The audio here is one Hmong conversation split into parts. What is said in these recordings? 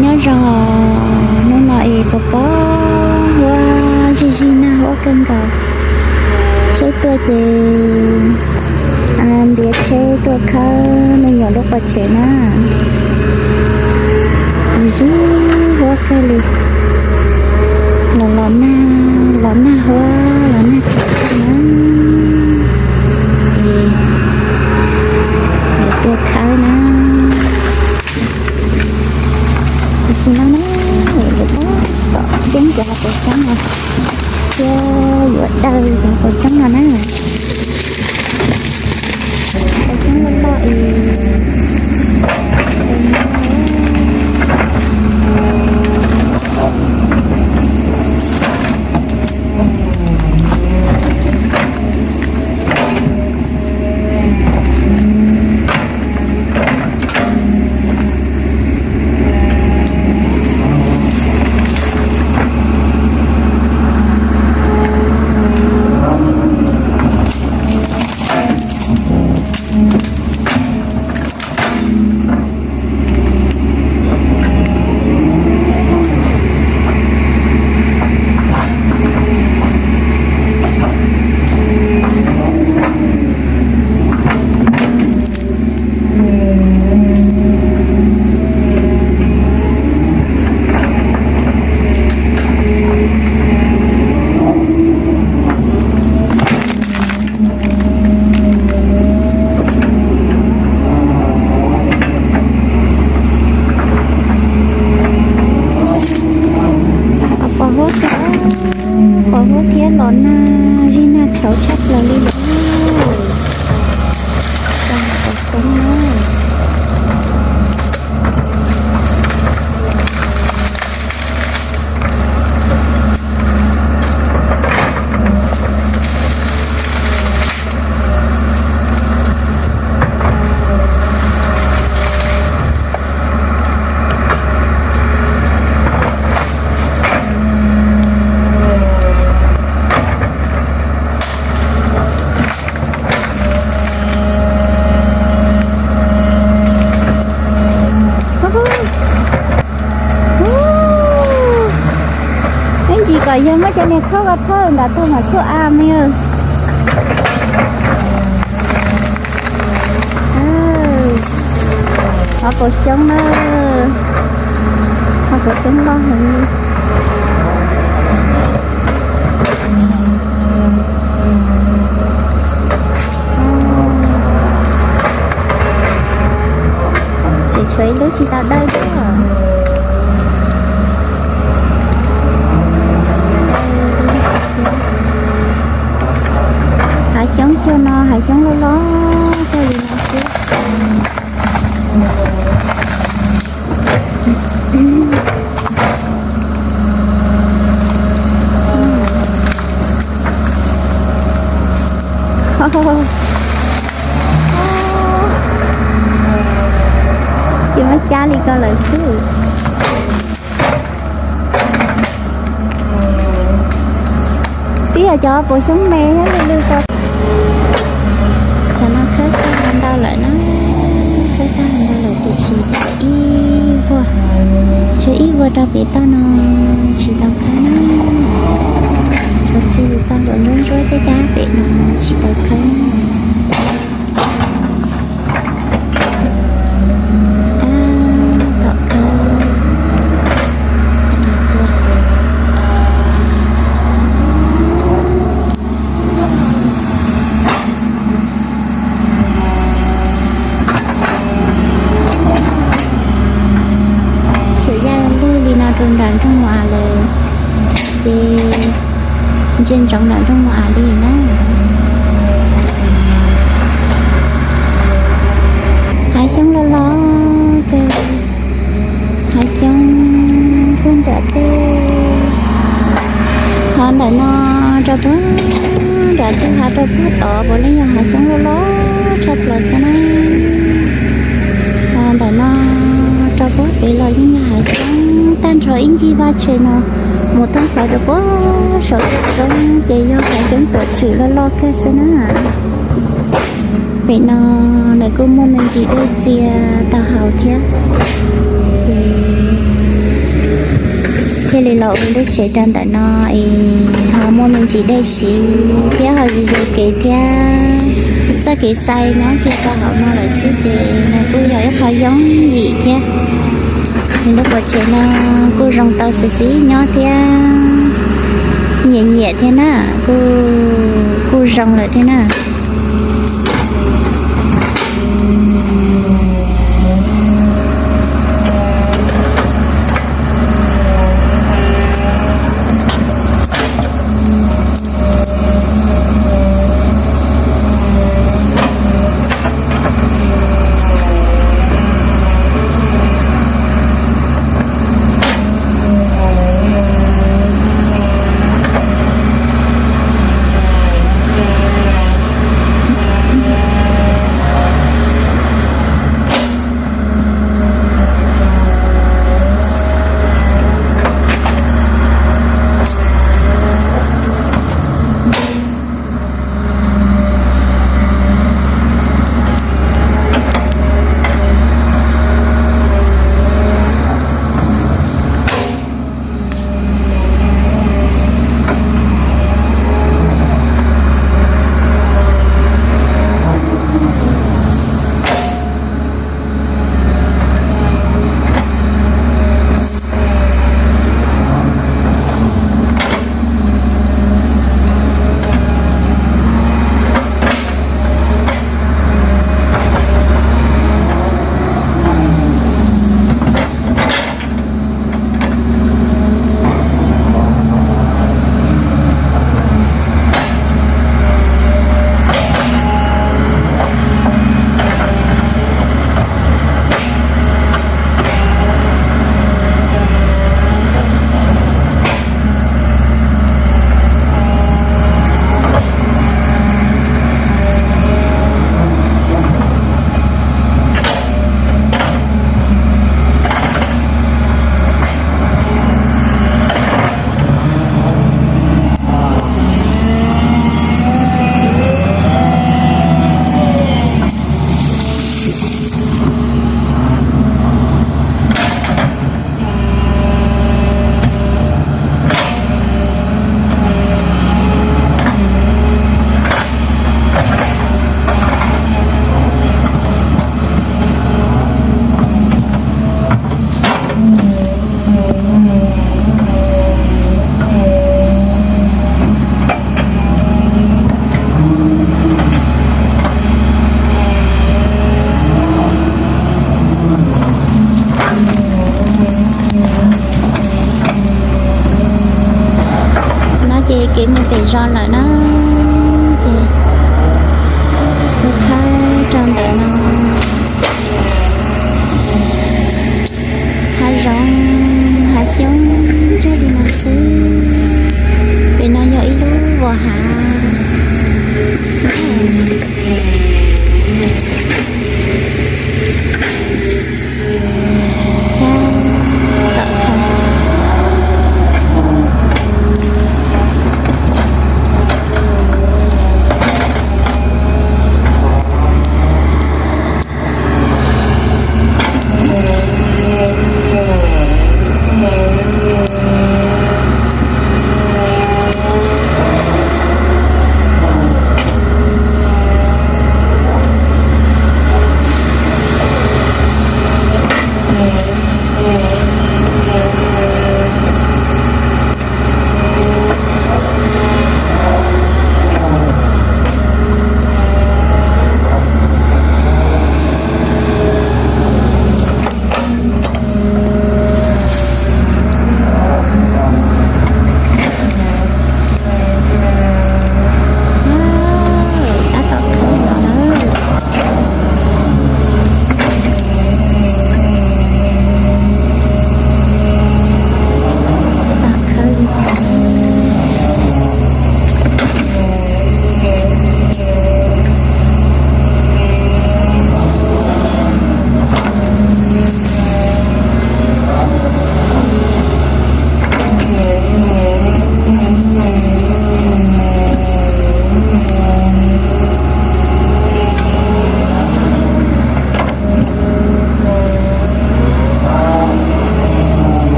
Nyob zoo, hnub no es pos pob huab zij zij nag huab kawg nkaus. Tsheb tuaj ces ntiav tsheb tuaj khawb me nyuam lub qhov tsev na. Zij huab kawg li. Los los nag, los nag huab, los nag tshauv na. Es lawv tuaj khawb na. Tam sim no na, yuav tab tom xyeeb cov hauv paus xyoob no thiab yuav daws cov hauv paus xyoob no na. Hauv paus xyoob loj loj es Pos huab, pos huab thiab los nag zij nag tshauv tshaj plaws li lawm. Pos huab na. Ib ntsis kom yog muab cov niag thawj ko thawj nram tag mam txhub av me. Hauv paus xyoob na, hauv paus xyoob loj heev li. Tseem tshuav ib lub tsis tau dawb thiab. Hav xyoob cuag no, hav xyoob loj loj cuag li no xwb. Ces muab cab li ko lawm xwb. Twb yog cov paus xyoob me thiab lwj lwj ko. Tsam no khawb tag ntau lawm na, khawb tag ntau lawm tiam sis tshuav ib vuag, tshuav ib vuag rau pem toj no tsis tau khawb na. Tshuav txij txoj hlua ntsuab ntsuab cab cab pem no tsis tau khawb na. Tab tom khawb. Tsuas yaj lug li no rau nram nroog Mus As lawm, ces ntsia ntsoov nram nroog Mus As li na. Hav xyoob loj loj kawg, hav xyoob puag nram tej, qhov ntawm no rau puag nram tej hav rau puag tod puav leej yog hav xyoob loj loj tshaj plaws xwb na. Ntawm no rau puag pem los yeej yog hav xyoob tag nrho ib ncig vaj tsev no mus tag plaws rau puag saum tej roob ces yog hav xyoob tuam tswm loj loj kawg xwb na. Pem no lawv kuj muaj me ntsis dej txias tau haus thiab, ces Thiaj li los ua lub tsev rau ntawm no es ho muaj me ntsis dej siv thiab ho ze ze kev thiab. Txoj kev xais nyob kiag rau hauv no lawm xwb ces nws kuj yog ib qho yooj yim thiab. Nws lub quas tsev no kuj zoo tau xis xis nyob thiab, nyiam nyiam thiab na, kuj, kuj zoo lawm thiab na. No ces kev mus pem zos lawm na, ces kuv khawb rau ntawm no. Hav zoov hav xyoob cuag li no xwb. Pem no yog ib lub vos hav.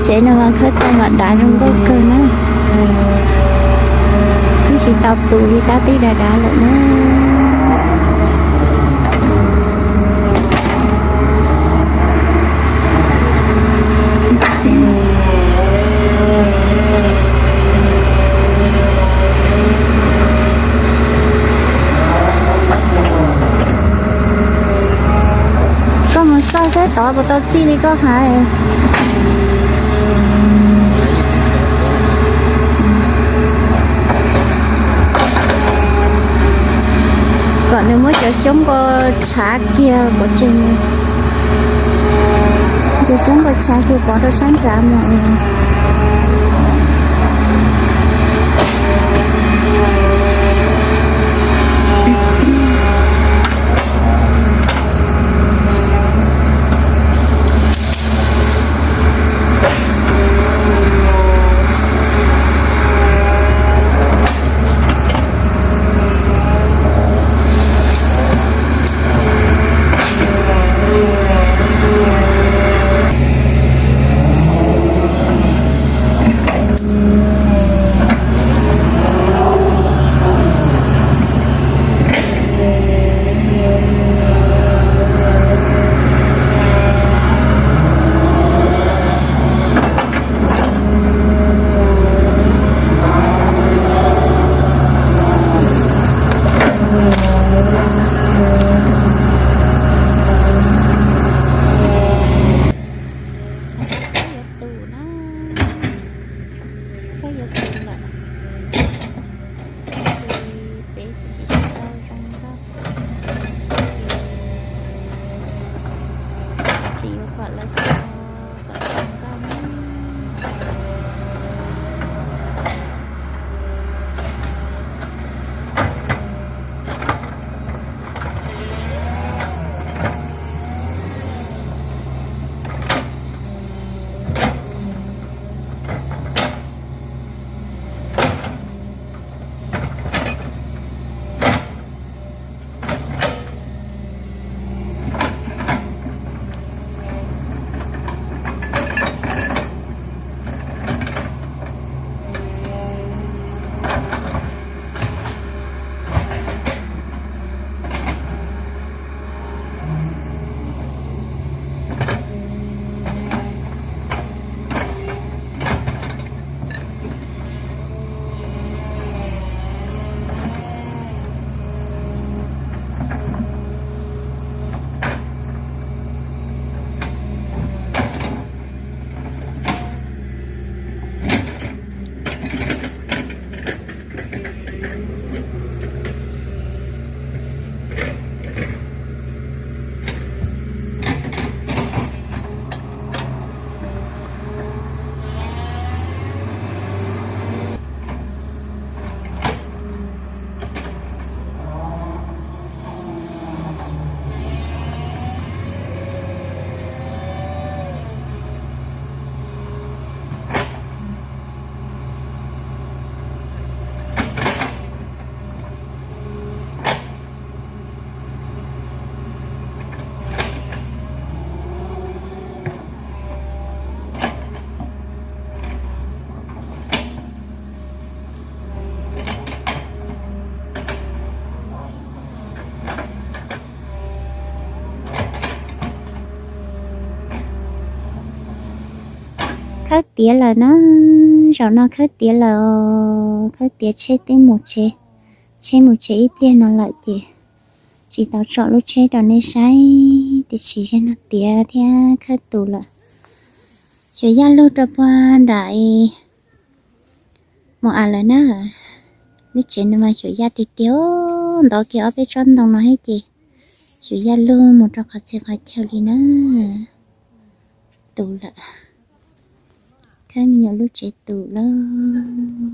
Tsev no mas khawb tau mas dav zoo nkauj kawg na. Twb tsis tau tu li tab twb dav dav lawm na. Koj mus xauj saib tod puas tau txij li koj hais. Kom nws muab cov xyoob ko tshav kiag pov tseg, cov xyoob ko tshav kiag pov rau sab nrad mus. Koj yuav tus na, koj yuav tus lawm. Tab sis peb tsis tsis tau zoo nkauj, tsis yuav kom lawv tau kom zoo nkauj na. Khawb tiav lawm na, zaum no khawb tiav lawm os, khawb tiav tsheb twb mus tsev, tsheb mus tsev ib pliag no lawm ces tsis tau tsom lub tsheb rau nej saib, tiam sis yog no tiav thiab khawb tus lawm. Xyuas Yaj Lug rau puag nram Mus Am lawm na. Lub tsev no mas xyuas Yaj tiag tiag, ntov kiag ob peb tsob ntoo no thiab ces xyuas Yaj Lug mus rau qhov txhia qhov chaw li na. Tus lawm, khawb me nyuam lub tsev tus lawm.